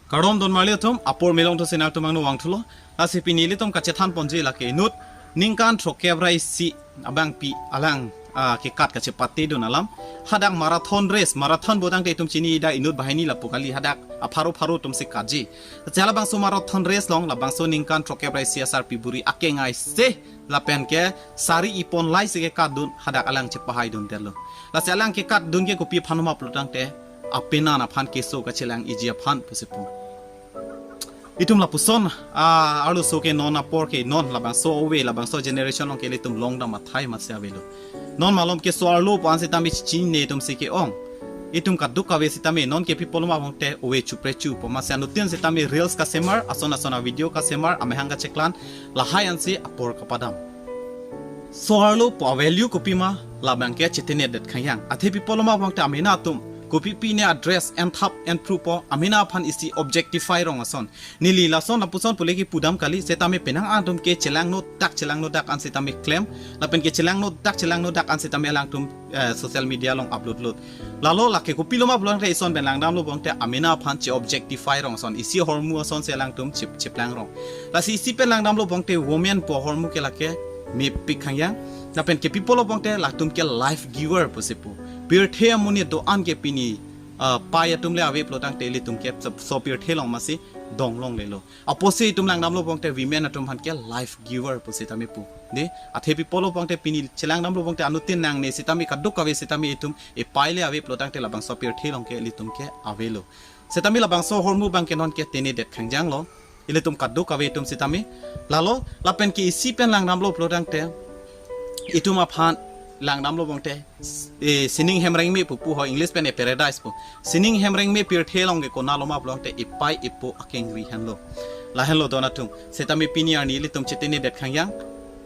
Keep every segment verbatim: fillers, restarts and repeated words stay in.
Kardom don marli atum, apor melong to sinal tumang no wangthulo. Lasi pini ilitum kachethan ponji lake inut ningkan throkkep ra isi abangpi alang ah, kekat kachepatedun alam. Hadak marathon race, marathon botangte itum chini ida inut banghini lapu kali, hadak apharo pharo atum si katji. Chala labangso marathon race along, labangso ningkan throkkep ra isi asarpi buri akeng aise lapen ke sari ipon lai si kekatdun, hadak alang chepahaidun detlo. Lasi alang kekatdun ke kopi aphan ma pulotangte, apenan aphan keso kachelang-iji aphan pusi pu. Itum lapuson ah, arloso ke non apor ke non labangso ove, labangso generation along ke ilitum longdam athai masi avelo. Non malom ke so-arlo pu an sitame chichinine itum si ke-ong. Itum kadokave sitame non ke pi pulo ma pulotangte ove chupre chu pu masi anuttin sitame reels kasemar, ason ason a-video kasemar, amahang kacheklang, lahai ansi apor kapadam. So-arlo pu a-value kopima, labang ke chetenedet khangyang. Athe pi pulo ma pulotangte amena atum kopi pine a-dress enthap enphru pu, amena aphan isi objectify rong ason. Neli lason lapuson pule kipudam kali, setame penang atum ke chelangno dak, chelangno dak an sitame klem, lapen ke chelangno dak, chelangno dak an sitame alangtum eh, social media along upload lut. Lalo lake kopilo ma pulotangte ison pen langdamlo pulotangte amena aphan che-objectify rong ason, isi ahormu ason si alangtum chip chiplang rong. Lasi isi pen langdamlo pulotangte women pu ahormu ke lake mepik khangyang. Lapen ke pi pulo pulotangte latum ke life giver pusi pu. Pirthe amonit do-an ke pini ah, pai atum le ave pulotangte ilitum ke so, so pirthe along masi dong longlelo. Apotsi itum langdamlo pulotangte women atum aphan ke life giver pu sitame pu. De, athe pi pulo pulotangte pini chelangdamlo pulotangte anuttin nangne sitame kadokave sitame itum epai le ave pulotangte labangso pirthe along ke ilitum ke avelo. Sitame labangso ahormu abang ke non ke tenedet khangjanglo. Ilitum kadokave itum sitame. Lalo, lapen ke isi pen langdamlo pulotangte itum aphan langdamlo pulotangte, eh, sining hem rengme pu pu ho, English pen e paradise pu. Sining hem rengme pirthe along ke konatlo ma pulotangte epai epo akengri henlo. Lahenlo don atum. Sitame pini arni ilitum chetenedet khangyang.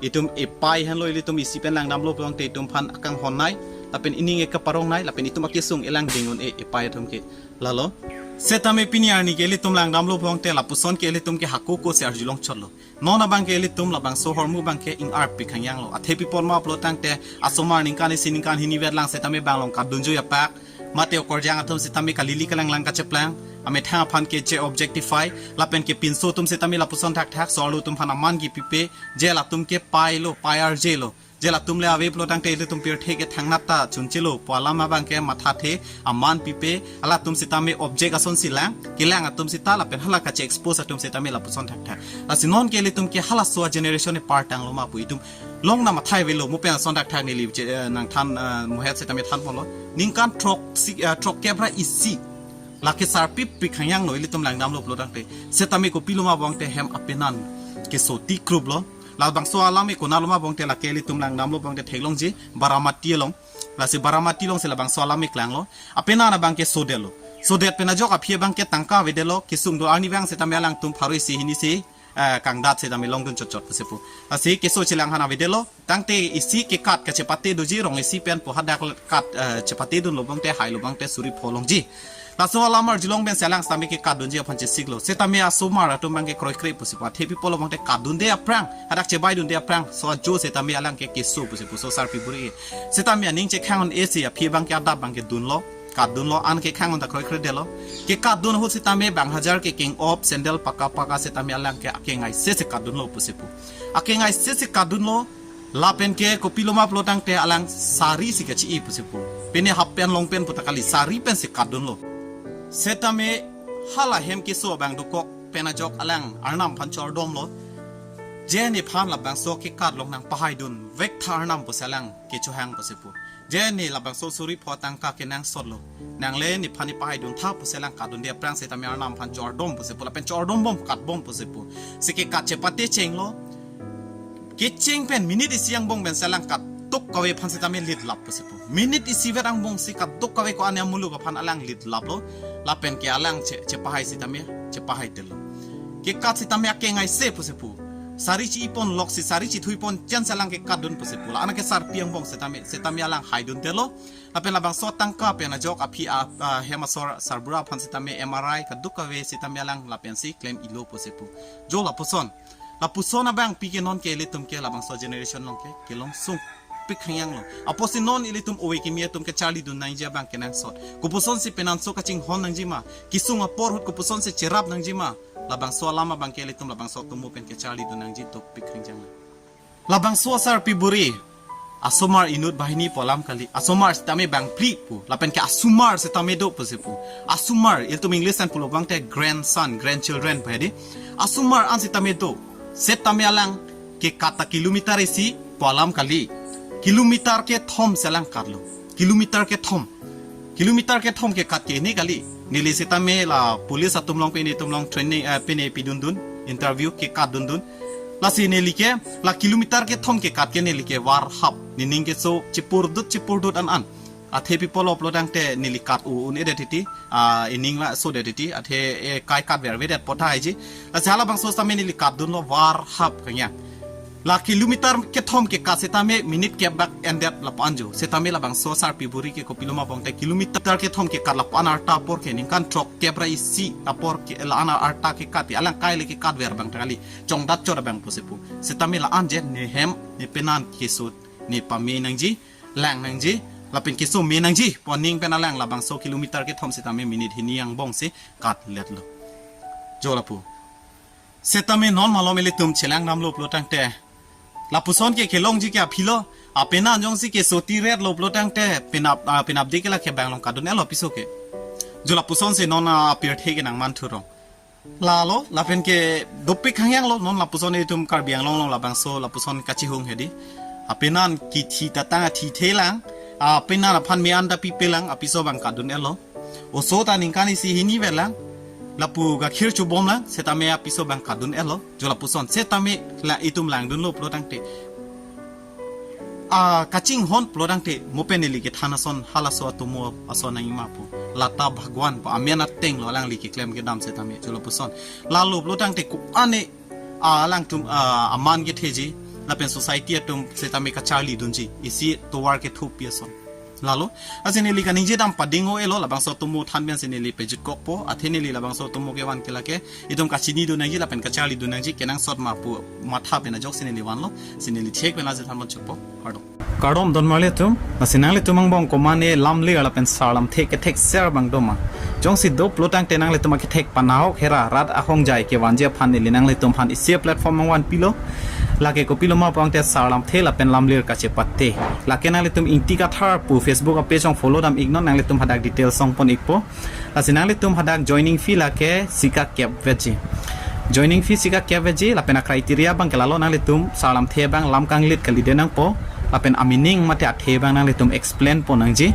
Itum epai henlo, ilitum isi pen langdamlo pulotangte itum aphan akanghon nei. Lapen ining e kaparong nei, lapen itum akesung elang dingun e epai atum ke. Lalo. Sitame pini arni ke ilitum langdamlo pulotangte lapuson ke ilitum ke hako ko si arjulong chotlo. Non abang ke ilitum labangso ahormu abang ke ing-arpi khangyanglo. Athe pi pulo ma pulotangte asomar ningkan isi ningkan hini vet lang sitame bang along katdunjui apak. Mate okorjang atum sitame kalili kalanglang kacheplang. Amethang aphan ke che-objectify. Lapen ke pinso atum sitame lapuson thakthak, so-arlo atum aphan aman kipipe. Je latum ke pailo, pai arjelo. Je latum le ave pulotangte ilitum pirthe ke thangnat ta chunchelo pu alam abang ke mathathe, aman pipe, halatum sitame object ason si lang, kelang atum sita lapen hala kache-expose atum sitame lapuson thakthak. Lasi non ke ilitum ke halaso a-generation epar tanglo ma pu itum longdam athai avelo, mo pen ason thakthak neli je, eh, nangthan, eh, muhet sitame than ponlo. Ningkan throk si, eh, throkkep ra isi lake sarpi pi khangyanglo ilitum langdamlo pulotangte. Sitame kopilo ma pulotangte hem apenan keso tikrup lo. Labangso alam e konatlo ma pulotangte lake ilitum langdamlo pulotangte theklongji Baramati along. Lasi Baramati along si labangso alam e klanglo. Apenan abang ke sodetlo. Sodet pen ajok aphi abang ke tangka avedetlo. Kesung do arni abang sitame alangtum pharo isi hini isi, eh, kangdat sitame longdun chotchot pusi pu. Lasi keso chelang aphan avedetlo. Tangte isi kekat kachepate doji, rong isi pen pu hadak kat, eh, chepatedunlo pulotangte hailo pulotangte suri pho longji. Laso alam arjulong pen si alang sitame kekatdunji aphan chesiklo. Sitame asomar atum abang ke kroikre pusi pu. Athe pi pulo pulotangte katdunde aphrang, hadak chebaidunde aphrang, so ajo sitame alang ke keso pusi pu, so sarpi buri. Sitame aning chekhang-un-e si aphi abang ke adap abang ke dunlo. Katdunlo, an kekhang-un ta kroikredetlo. Kekatdun ahut sitame bang hajar kekeng-op, sandal paka paka sitame alang ke akeng aise si katdunlo pusi pu. Akeng aise si katdunlo. Lapen ke kopilo ma pulotangte alang sari si kachi-i pusi pu. Pine half pant long pant pu ta kali, sari pen si katdunlo. Sitame hala hem keso abang dokok pen ajok alang Arnam aphan chordomlo. Je nephan labangso kekat along nangpahaidun vektha Arnam pusi alang kechohang pusi pu. Je ne labangso suri pho tangka kenangsotlo. Nangle nephan nepahaidun tha pusi alang katdunde aphrang sitame Arnam aphan chordom pusi pu. Lapen chordombom katbom pusi pu. Si kekat chepate chenglo. Kecheng pen minute isi angbong pen si alang kadokave aphan sitame litlap pusi pu. Minute isi vet angbong si kadokave ko-an amuluk aphan alang litlaplo. Lapen ke alang che, chepahai sitame, chepahaitelo. Kekat sitame akeng aise pusi pu. Sari chi-ipon lok si, sari chithuipon chen si alang kekatdun pusi pu. La-an ke sarpi angbong sitame, sitame alang haiduntetlo. Lapen labangso tangka pen ajok aphi a, a, hem asor sarbura aphan sitame M R I kadokave sitame alang lapen si klem-ilo pusi pu. Jo lapuson. Lapuson abangpi ke non ke ilitum ke labangso generation along ke kelong sung. dopik hangyang lo. Apotsi non ilitum ove kimi atum kacharlidun nangji abang kenangsot. Kopuson si penanso kachinghon nangji ma, kesung apor ahut kopuson si cherap nangji ma, labangso alam abang ke ilitum labangso atomo pen kacharlidun nangji dopik hangyang lo. Labangso asarpi buri, asomar inut banghini pu alam kali, asomar sitame bangphli pu, lapen ke asomar sitame do pusi pu. Asomar, ilitum English an pulo abang te grandson, grandchildren pu hedi. Asomar an sitame do, setame alang kekat ta kilometer isi pu alam kali. Kilometer kethom si alang katlo. Kilometer kethom. Kilometer kethom kekat ke ne kali. Neli sitame la police atum along pine atum along training, eh, pine pidundun, interview kekat dundun. Lasi neli ke, la kilometer kethom kekat ke neli ke varhap. Nening keso chipurdut chipurdut an an. Athe pi pulo pulo tangte neli kat un-edet titi, ah, ening laso det titi, athe, eh, kai katvervedet pothaiji. Lasi halabangso sitame neli katdunlo varhap kanya. La kilometer kethom kekat sitame minute kep bak endet lapu-an jo. Sitame labangso asarpi buri ke kopilo ma abang te kilometer kethom kekat lapu-an arta apor ke ningkan throkkep ra isi apor ke la-an arta kekat, alang kai le kekatver abang ta kali. Chongdat chot abang pusi pu. Sitame la-an je ne hem, ne penan kesut, ne pame nangji, lang nangji, lapen keso me nangji pu aning pen alang labangso kilometer kethom sitame minute hini angbong si katletlo. Jo lapu. Setame non malom ilitum chelang damlo pulo tangte, lapuson ke kelongji ke aphi lo, apenan jongsi keso tiret lo pulo tangte, penap, ah, penapdik ke la kebang along kadun-etlo piso ke. Jo lapuson si non, ah, apirthe ke nangman thurong. Lalo, lapen ke dopik hangyang lo, non lapuson itum Karbi Anglong along labangso, lapuson kachihung hedi. Apenan kithi tatang athi thelang, apenan aphan me-an ta pipelang, apiso abang kadun-etlo. Oso ta ningkan isi hini velang, lapu gakhir chubomlang, setame apiso abang kadun-etlo, jo lapuson, setame la itum langdunlo pulo tangte. Ah, kachinghon pulo tangte, mo pen neli kethan ason, halaso atomo ason nangji ma pu. Lata Bhagwan pu amen ateng lo alangli keklem kedam setame, jo lapuson. Lalo pulo tangte ko-an, ah, alangtum, ah, aman ketheji, lapen society atum setame kacharlidunji, isi tovar kethupi ason. Lalo, lasi neli kaningje dam pading o-elo, labangso atomo than pensi neli pejutkokpo, athe neli labangso atomo kevan ke lake, itum kachinidun nangji lapen kacharlidun nangji kenangsot ma pu matha pen ajoksi neli vanlo, si neli thek pen aje than ponchokpo, kardom. Kardom don marli atum, lasi nanglitum angbong komatne lamlir lapen sar lamthe kethekser abang do ma. Jongsi do pulo tangte nanglitum akethek panahok hera rat ahongjai kevanji aphan neli nanglitum aphan isi platform nangvanpilo. Lake kopilo ma pu tangte sar lamthe lapen lamlir kachepate. Lake nanglitum Ingti Kathar pu Facebook a-page along follow dam iknon, nanglitum hadak details ong pon ikpo. Lasi nanglitum hadak joining fee lake sika kep veji. Joining fee sika kep veji, lapen a-criteria abang ke lalo nanglitum sar lamthe abang lam kanglit kalide nangpo, lapen a-meaning mate athe abang nanglitum explain pon nangji.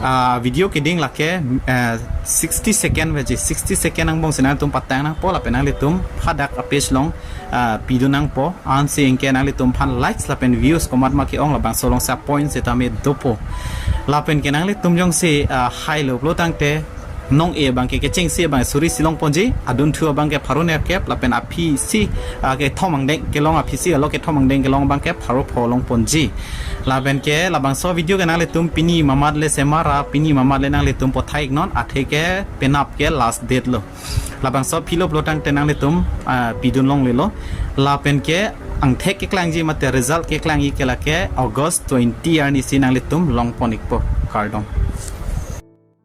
Ah, video keding lake, eh, sixty second veji, sixty second angbong si nanglitum patang nangpo, lapen nanglitum hadak a-page along, ah, pidun nangpo, ansi anke nanglitum aphan likes lapen views komat ma ke-ong labangso along sa point setame dopo. Lapen ke nanglitum jongsi, ah, hailo pulo tangte, nong-e abang ke kechengsi abang suri isi long ponji, adunthu abang ke pharo nerkep, lapen aphi isi, ah, kethom angdeng kelong, aphi isi alo kethom angdeng kelong abang ke pharo pho long ponji. Lapen ke labangso video ke nanglitum pini mamat le semara, pini mamat le nanglitum pothai iknon, athe ke penap ke last date lo. Labangso philo pulo tangte nanglitum, ah, pidun longlelo. Lapen ke angthek keklangji mate result keklangji ke lake August twenty arni si nanglitum long pon ikpo, kardom.